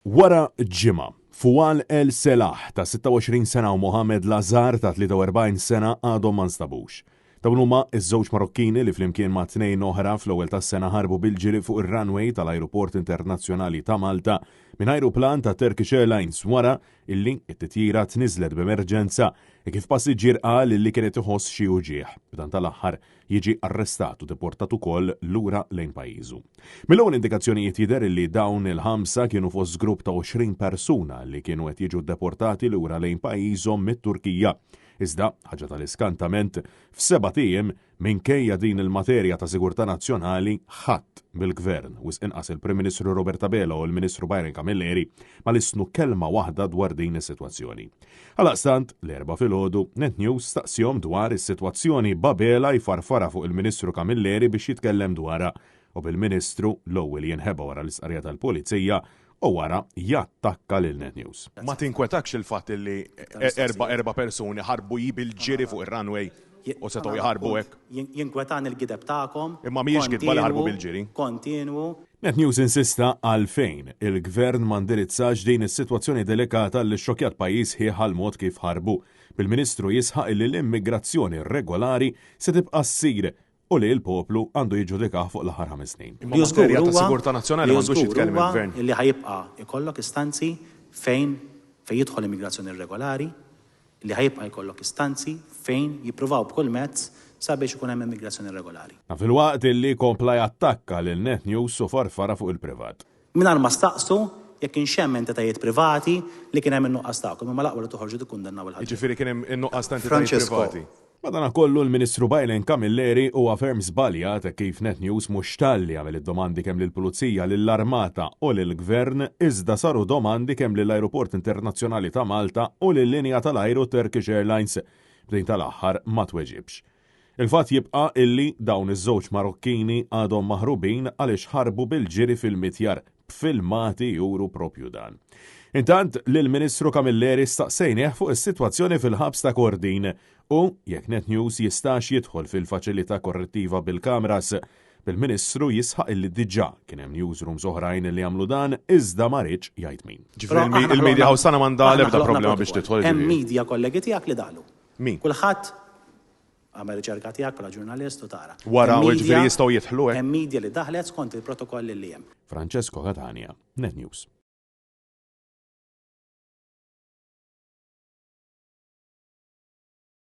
Wara ġimgħa, Foual El Selah ta' 26 sena u Mohamed Lazar ta' 43 sena għadhom ma nstabux. Dawn huma ż-żewġ Marokkini li flimkien ma' tnejn oħra fl-ewwel tas-sena ħarbu bil-ġiri fuq ir-runway tal-Ajruport Internazzjonali ta' Malta minn ajruplan ta' Turkish Airlines wara illi t-titjira tniżżlet b'emerġenza hekk kif passiġġier qal illi kien qed iħoss xi uġigħ, b'dan tal-aħħar jiġi arrestat u deportat ukoll lura lejn pajjiżu. Mill-ewwel indikazzjonijiet jidher li dawn il-ħamsa kienu fost grupp ta' 20 persuna li kienu qed jiġu deportati lura lejn pajjiżhom mit-Turkija. Iżda, ħaġa tal-iskantament, f'sebat ijiem, minkejja din il-materja ta' sigurtà nazzjonali, ħadd mill-Gvern, wisq inqas il-Prim Ministru Robert Abela u l-Ministru Byron Camilleri, ma lissnu kelma waħda dwar din is-sitwazzjoni. Għaldaqstant, l-Erbgħa filgħodu, Net News staqsihom dwar is-sitwazzjoni b'Abela jfarfarha fuq il-Ministru Camilleri biex jitkellem dwarha u bil-Ministru l-ewwel jinħeba wara l-istqarrija tal-Pulizija u wara jattakka lil Net News. Ma tinkwetakx il-fatt li erba' persuni ħarbu bil-ġiri fuq ir-runway u setgħu jaħarbu hekk? Jinkwetani l-gideb tagħkom. Imma mhijiex gidba li ħarbu bil-ġiri. Kontinwu. Net News insista għalfejn il-Gvern ma ndirizzax din is-sitwazzjoni delikata li xxokkjat pajjiż sħiħ għall-mod kif ħarbu, bil-Ministru jisħaq illi l-immigrazzjoni irregolari se tibqa' ssir u li l-poplu għandu jiġġudikah fuq l-aħħar ħames snin. Imma materja ta' sigurtà nazzjonali m'għandux jitkellem il-Gvern. Li żgur huwa li ħa jibqa' jkollok istanzi fejn fejn jidħol immigrazzjoni irregolari, li ħa jibqa' jkollok istanzi fejn jippruvaw b'kull mezz sabiex ikun hemm immigrazzjoni irregolari. Dan filwaqt illi kompla jattakka lil Net News u farfarha fuq il-privat. Mingħajr ma staqsu jekk kienx hemm entitajiet privati li kien hemm in-nuqqas tagħkom, imma l-aqwa li toħorġu tikkundannaw il-ħaddiema. Jiġifieri kien hemm in-nuqqas ta' entitajiet privati. Madanakollu l-Ministru Byron Camilleri huwa ferm żbaljat hekk kif Net News mhux talli għamel id-domandi kemm lill-Pulizija, lill-Armata u lill-Gvern iżda saru domandi kemm lill-Ajruport Internazzjonali ta' Malta u lil-linja tal-ajru Turkish Airlines b'din tal-aħħar ma tweġibx. Il-fatt jibqa' illi dawn iż-żewġ Marokkini għadhom maħrubin għaliex ħarbu bil-ġiri fil-mitjar b'filmati juru propju dan. Intant, lill-Ministru Camilleri staqsejnieh fuq is-sitwazzjoni fil-ħabs ta' Kordin u jekk Net News jistax jidħol fil-faċilità korrettiva bil-kameras, bil-Ministru jisħaq illi diġà kien hemm newsrooms oħrajn li għamlu dan iżda ma riedx jgħid min. Ġifieri il-media house tagħna m'għandha l-ebda problema biex tidħol. Hemm media kollegi tiegħek li daħlu. Min? Kulħadd Agħmel riċerka tiegħek bħala ġurnalist u tara. Wara, jiġifieri jistgħu jidħlu hekk? Hemm media li daħlet skont il-protokoll li hemm. Francesco Catania, Net News.